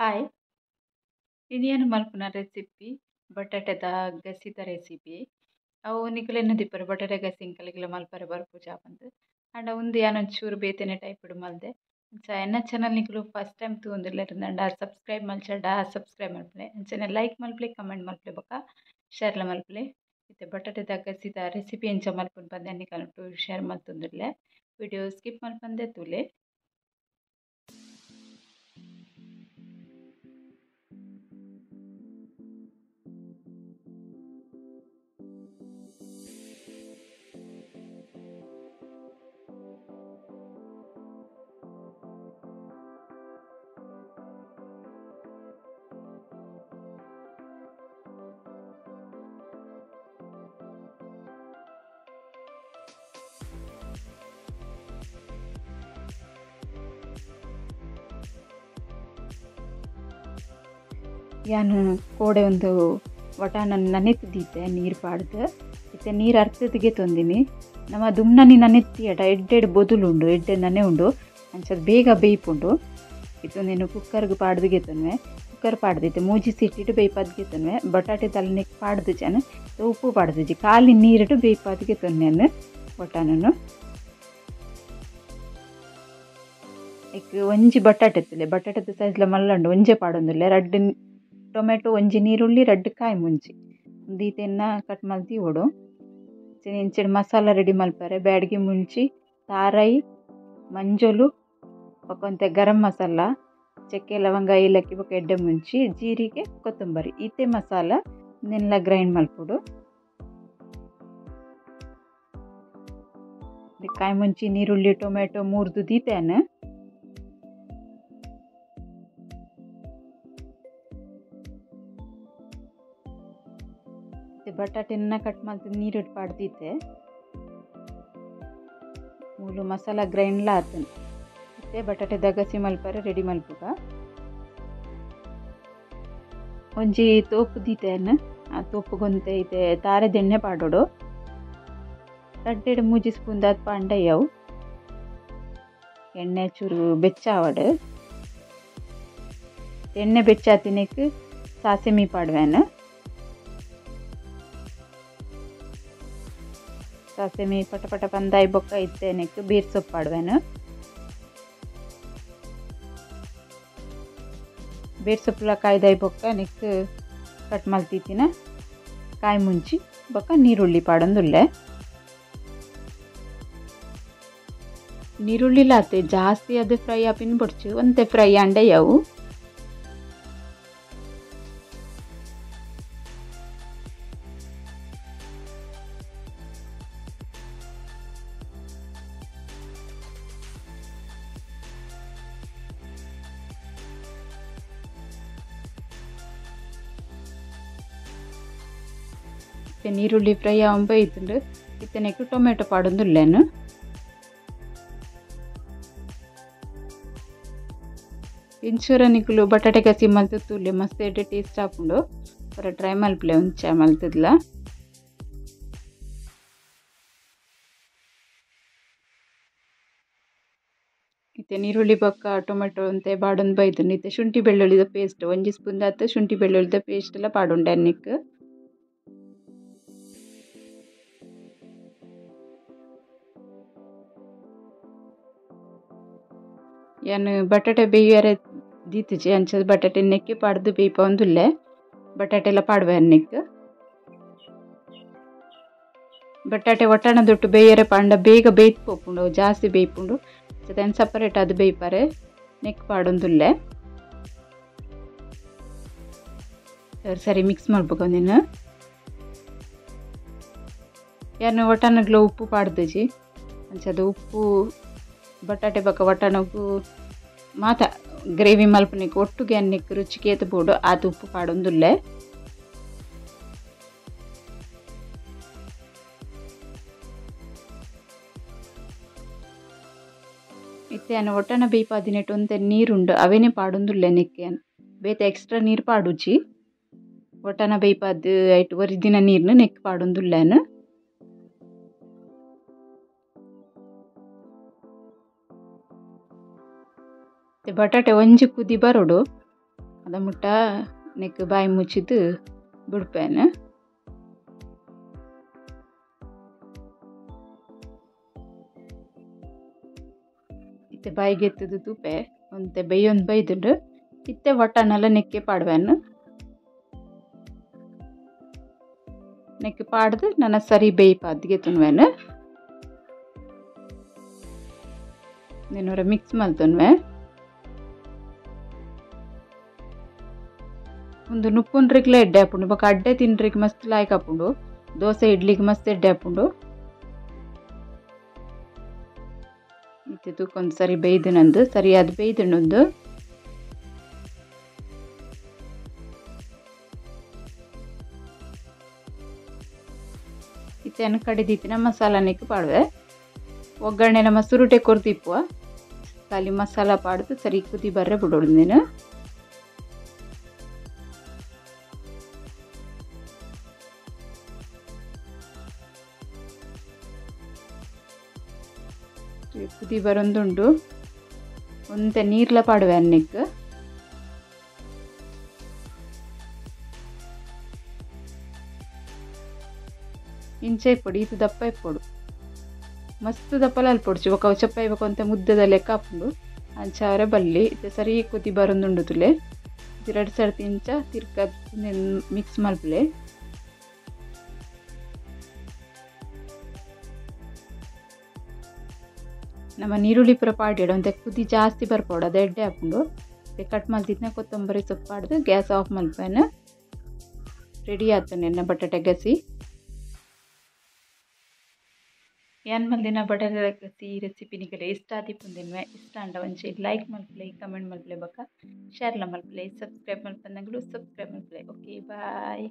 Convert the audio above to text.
Hi, ಇನಿಯನ್ ಮಲ್ಪುನ recipe ಬಟಾಟೆದ ಗಸಿದ recipe. ಅವು ನಿಕುಲೆನ ದಿಪ್ಪರು ಬಟಾಟೆ ಗಸಿ ಇಂಕಲಿಗೆಲ್ಲ ಮಲ್ಪರೆ ಬರ್ಪುಜ ಪಂದ್. ಆಂಡ ಉಂದು ಯಾನ್ ಒಂಚೂರು ಬೇತೆನೆ ಟೈಪ್ ಮಲ್ದೆ. ಅಂಚ ಎನ್ನ ಚಾನಲ್ ನಿಕುಲು ಫಸ್ಟ್ ಟೈಮ್ ತೂವೊಂದುಲ್ಲೆರ್ ಸಬ್ಸ್ಕ್ರೈಬ್ ಮಲ್ಚಡ ಸಬ್ಸ್ಕ್ರೈಬ್ ಮಲ್ಪುಲೆ, ಅಂಚನೆ ಲೈಕ್ ಮಲ್ಪುಲೆ, ಕಮೆಂಟ್ ಮಲ್ಪುಲೆ ಬೊಕ್ಕ ಶೇರ್ಲ ಮಲ್ಪುಲೆ. ಇತ್ತೆ ಬಟಾಟೆದ ಗಸಿದ ರೆಸಿಪಿ ಎಂಚ ಮಲ್ಪುನು ಪಂದ್ ನಿಕಲ್ನ ಶೇರ್ ಮಲ್ತೊಂದುಲ್ಲೆ. ವಿಡಿಯೋ ಸ್ಕಿಪ್ ಮಲ್ಪಂದೆ ತೂಲೆ. ಯಾನು ಕೋಡೆ ಒಂದು ವಟಾಣ ನನೆತ್ತಿದ್ದೆ ನೀರು ಪಾಡ್ದು. ಇತ್ತೆ ನೀರು ಅರ್ತದಿಗೆ ತೊಂದಿನಿ. ನಮ್ಮ ದುಮ್ನನಿ ನನೆತ್ತಿ ಅಟ ಎಡ್ಡೆಡ್ ಬೊದುಲುಂಡು, ಎಡ್ಡೆ ನನೆ ಉಂಡು, ಅಂಚ ಬೇಗ ಬೇಯ್ಪುಂಡು. ಇತ್ತೊಂದೇನು ಕುಕ್ಕರ್ಗೆ ಪಾಡ್ದಿಗೆ ತೊನ್ವೆ, ಕುಕ್ಕರ್ ಪಾಡ್ದಿತ್ತೆ ಮೂಜಿ ಸಿಟ್ಟಿಟ್ಟು ಬೇಯ್ಪಾದ್ಗೆ ತೊನ್ವೆ. ಬಟಾಟೆ ತಲೆನೆಕ್ ಪಾಡ್ದು ಜನ ಉಪ್ಪು ಪಾಡ್ದಿಜ್ಜಿ, ಖಾಲಿ ನೀರಿಟ್ಟು ಬೇಯ್ಪಾದ್ಗೆ ತೊನ್ನೆನು ವಟಾಣನು. ಇಕ್ ಒಂಜಿ ಬಟಾಟೆ ಇತ್ತಲೆ, ಬಟಾಟೆದ ಸೈಜ್ಲ ಮಲ್ಲಂಡು ಒಂಜೆ ಪಾಡೊಂದುಲ್ಲೆ. ರಡ್ಡ್ ಟೊಮೆಟೊ, ಒಂಜಿ ನೀರುಳ್ಳಿ, ರಡ್ಡ್ ಕಾಯಿ ಮುಂಚಿ ದೀತೆನ್ನ ಕಟ್ ಮಲ್ತಿ ಓಡು. ಇಂಚಿಡ್ ಮಸಾಲ ರೆಡಿ ಮಲ್ಪರೆ ಬ್ಯಾಡ್ಗೆ ಮುಂಚಿ, ತಾರೈ, ಮಂಜೊಲು, ಬೊಕ್ಕ ಗರಂ ಮಸಾಲ, ಚಕ್ಕೆ ಲವಂಗ ಏಲಕ್ಕಿ ಬೊಕ್ಕ ಎಡ್ಡೆ ಮುಂಚಿ, ಜೀರಿಗೆ, ಕೊತ್ತಂಬರಿ ಈತೆ ಮಸಾಲ ನೆಲ್ಲ ಗ್ರೈಂಡ್ ಮಲ್ಪೊಡು. ಕಾಯಿ ಮುಂಚಿ, ನೀರುಳ್ಳಿ, ಟೊಮೆಟೊ ಮೂರ್ದು ದೀತೆನ. ಬಟಾಟೆನ್ನ ಕಟ್ ಮಲ್ತ್ ನೀರಿಟ್ಟು ಪಾಡ್ದಿತ್ತೆ. ಮೂಲು ಮಸಾಲ ಗ್ರೈಂಡ್ಲ ಆತನ್. ಇತ್ತೆ ಬಟಾಟೆದ ಗಸಿ ಮಲ್ಪರೆ ರೆಡಿ ಮಲ್ಪುಗ. ಒಂಜಿ ತೋಪು ದೀತೆನ್, ಆ ತೋಪುಗೊಂತೆ ಇತ್ತೆ ತಾರೆದೆಣ್ಣೆ ಪಾಡೋಡು. ರಡ್ಡೆಡ್ ಮೂಜಿ ಸ್ಪೂನ್ ದಾತ್ ಪಾಂಡಯ್ಯವು. ಎಣ್ಣೆ ಚೂರು ಬೆಚ್ಚ ಆವಡು. ಎಣ್ಣೆ ಬೆಚ್ಚ ಆತಿನಕ್ಕೆ ಸಾಸಿಮಿ ಪಾಡ್ವೇನು. ಸಾಸಿಮೆ ಪಟ ಪಟ ಪಂದಾಯಿ ಬೊಕ್ಕ ಇತ್ತೇನಕ್ಕೆ ಬೀರ್ ಸೊಪ್ಪು ಪಾಡ್ವೇನು. ಬೇರ್ ಸೊಪ್ಪುಲ ಕಾಯ್ದಾಯಿ ಬೊಕ್ಕ ನೆಕ್ ಕಟ್ ಮಲ್ತಿತ್ತಿನ ಕಾಯಿ ಮುಂಚಿ ಬೊಕ್ಕ ನೀರುಳ್ಳಿ ಪಾಡೊಂದುಲ್ಲೆ. ನೀರುಳ್ಳಿಲಾತೆ ಜಾಸ್ತಿ ಅದು ಫ್ರೈ ಆಪಿನ ಬೊಡ್ಚು, ಒಂತೆ ಫ್ರೈ ಆಂಡಯ್ಯವು. ನೀರುಳ್ಳಿ ಫ್ರೈ ಆವಂಬ ಇತ್ತುಂಡು. ಇತ್ತನೆಕ್ ಟೊಮೆಟೊ ಪಾಡೊಂದುಲ್ಲೆನು. ಇಂಚೂರ ನಿಕುಲು ಬಟಾಟೆ ಗಸಿ ಮಲ್ತು ತೂಲೆ ಮಸ್ತ್ ಎಡ್ಡೆ ಟೇಸ್ಟ್ ಆಪುಂಡು. ಪೂರ ಟ್ರೈ ಮಲ್ಪುಲೆ ಒಂಚ ಮಲ್ತುದ್ಲ. ಇತ್ತೆ ನೀರುಳ್ಳಿ ಬೊಕ್ಕ ಟೊಮೆಟೊ ಅಂತೆ ಬಾಡೊಂದು ಬೈದುಂಡು. ಇತ್ತೆ ಶುಂಠಿ ಬೆಳ್ಳುಳ್ಳಿದ ಪೇಸ್ಟ್ ಒಂಜಿ ಸ್ಪೂನ್ ದಾತ್ ಶುಂಠಿ ಬೆಳ್ಳುಳ್ಳಿದ ಪೇಸ್ಟ್ ಎಲ್ಲ ಪಾಡುಂಡೆ ಅನ್ನಿಕ್. ಯಾನು ಬಟಾಟೆ ಬೇಯ್ಯರೆ ದೀತುಜಿ, ಅಂಚದ ಬಟಾಟೆ ನೆಕ್ಕಿ ಪಾಡ್ದು ಬೇಯ್ಪೊಂದುಲ್ಲೆ. ಬಟಾಟೆ ಎಲ್ಲ ಪಾಡ್ವೆ ಅನ್ನಿಕ್. ಬಟಾಟೆ ಒಟ್ಟಣ ದೊಟ್ಟು ಬೇಯ್ಯರೆ ಪಾಂಡ ಬೇಗ ಬೇಯ್ತು ಪೋಪುಂಡು, ಜಾಸ್ತಿ ಬೇಯ್ಪುಂಡು. ಅದನ್ನು ಸಪರೇಟ್ ಅದು ಬೇಯ್ಪಾರೆ ನೆಕ್ ಪಾಡೊಂದುಲ್ಲೆ. ಸರಿ ಮಿಕ್ಸ್ ಮಾಡ್ಬೇಕು ನೀನು. ಯಾನು ಒಟ್ಟಣಗ್ಲ ಉಪ್ಪು ಪಾಡ್ದುಜಿ, ಅಂಚದ ಉಪ್ಪು ಬಟಾಟೆ ಬೊಕ್ಕ ವಟಾಣಗು ಮಾತ ಗ್ರೇವಿ ಮಲ್ಪನೆಕ್ ಒಟ್ಟುಗೆ ಅನ್ನಿಕ್ ರುಚಿಗೆ ಬೋಡು ಆತ ಉಪ್ಪು ಪಾಡೊಂದುಲ್ಲೆ. ಇತ್ತೆ ಯಾನು ಒಟ್ಟಣ ಬೇಯ್ಪಾದಿನೆಟ್ ಒಂತೆ ನೀರುಂಡು ಅವೇನೆ ಪಾಡೊಂದುಲ್ಲೆ ನೆಕ್ಕೆ. ಬೇತೆ ಎಕ್ಸ್ಟ್ರಾ ನೀರು ಪಾಡುಜಿ. ಒಟ್ಟಣ ಬೇಯ್ಪಾದ್ ಐಟ್ ಒರಿದಿನ ನೀರ್ನ ನೆಕ್ ಪಾಡೊಂದುಲ್ಲೆನು. ಬಟಾಟೆ ಒಂಜಿ ಕುದಿ ಬರೋಡು. ಅದ ಮುಟ್ಟ ನೆಕ್ ಬಾಯಿ ಮುಚ್ಚಿದ್ದು ಬುಡ್ಪೇನು. ಇತ್ತೆ ಬಾಯಿಗೆ ಎತ್ತದು ತೂಪೆ ಒಂತೆ ಬೇಯೊಂದು ಬೈದುಂಡು. ಇತ್ತೆ ವಟಾಣೆಲ್ಲ ನೆಕ್ಕೆ ಪಾಡ್ವೇನು. ನೆಕ್ಕೆ ಪಾಡ್ದು ನನ್ನ ಸರಿ ಬೇಯ್ಪಾದ್ಗೆ ತುನ್ವೇನು. నేను ಮಿಕ್ಸ್ ಮಲ್ತೊನ್ವೆ. ಒಂದು ನುಪ್ಪುನ್ರಿಗ್ಲ ಎಡ್ಡೆ ಆಪುಂಡು, ಬೊಕ ಅಡ್ಡೆ ತಿನ್ರಿಗೆ ಮಸ್ತ್ ಲಾಯ್ಕ್ ಆಪುಂಡು. ದೋಸೆ ಇಡ್ಲಿಗೆ ಮಸ್ತ್ ಎಡ್ಡೆ ಆಪುಂಡು. ಇತ್ತೆ ತೂಕೊಂದು ಸರಿ ಬೇಯ್ದು ಸರಿಯಾದ ಬೇಯ್ದುಂಡು. ಇತ್ತೆ ಕಡಿದಿತ್ತಿನ ಮಸಾಲಾನೆಕ್ ಪಾಡುವೆ. ಒಗ್ಗರಣೆ ನಮ್ಮ ಸುರುಟೆ ಕೊರ್ದಿಪ್ಪುವ ಖಾಲಿ ಮಸಾಲ ಪಾಡ್ದು ಸರಿ ಕುದಿ ಬರ್ರೆ ಬಿಡೋಡು ನೀನು. ಕುದಿ ಬರೊಂದುಂಡು. ಒಂತೆ ನೀರ್ಲ ಪಾಡುವೆ ಅನ್ನಕ್ಕೆ. ಇಂಚೆ ಇಪ್ಪೊಡು, ಇದು ದಪ್ಪ ಇಪ್ಪೊಡು, ಮಸ್ತ್ ದಪ್ಪಲ ಅಲ್ಪೊಡ್ಚಿ ಬೊಕ ಅವು ಚಪ್ಪ ಇಬೇಕು ಅಂತ ಮುದ್ದದ ಲೆಕ್ಕ ಆಪುಂಡು. ಅಂಚಾರೆ ಬಲ್ಲಿ ಇತ್ತೆ ಸರಿ ಕುದಿ ಬರೊಂದುಂಡು ತುಲೆ. ಎರಡು ಸರ್ತಿ ಇಂಚ ತಿರ್ಕ ಮಿಕ್ಸ್ ಮಲ್ಪುಲೆ. ನಮ್ಮ ನೀರುಳ್ಳಿ ಪೂರ ಪಾಡಿಡು ಒಂತೆ ಕುದಿ ಜಾಸ್ತಿ ಬರ್ಪೋಡು, ಅದು ಎಡ್ಡೆ ಆಪುಂಡು. ಕಟ್ ಮಲ್ತಿದ್ನ ಕೊತ್ತಂಬರಿ ಸೊಪ್ಪು ಪಾಡ್ದು ಗ್ಯಾಸ್ ಆಫ್ ಮಲ್ಪೇನು. ರೆಡಿ ಆತು ನೆನ್ನ ಬಟಾಟೆ ಗಸಿ. ಯಾನ್ ಮಲ್ದಿನ ಬಟಾಟೆ ಗಸಿ ರೆಸಿಪಿ ನಿಗಲೆ ಇಷ್ಟ ಆದಿಪ್ಪುಂದಿನ್ವೆ. ಇಷ್ಟ ಅಂಡ ಒಂಚೆ ಲೈಕ್ ಮಲ್ಪುಲೆ, ಕಮೆಂಟ್ ಮಲ್ಪುಲೆ, ಬೊಕ ಶೇರ್ಲ ಮಲ್ಪುಲೆ, ಸಬ್ಸ್ಕ್ರೈಬ್ ಮಲ್ಪಂದಂಗಲು ಸಬ್ಸ್ಕ್ರೈಬ್ ಮಲ್ಪುಲೆ. Okay, boy.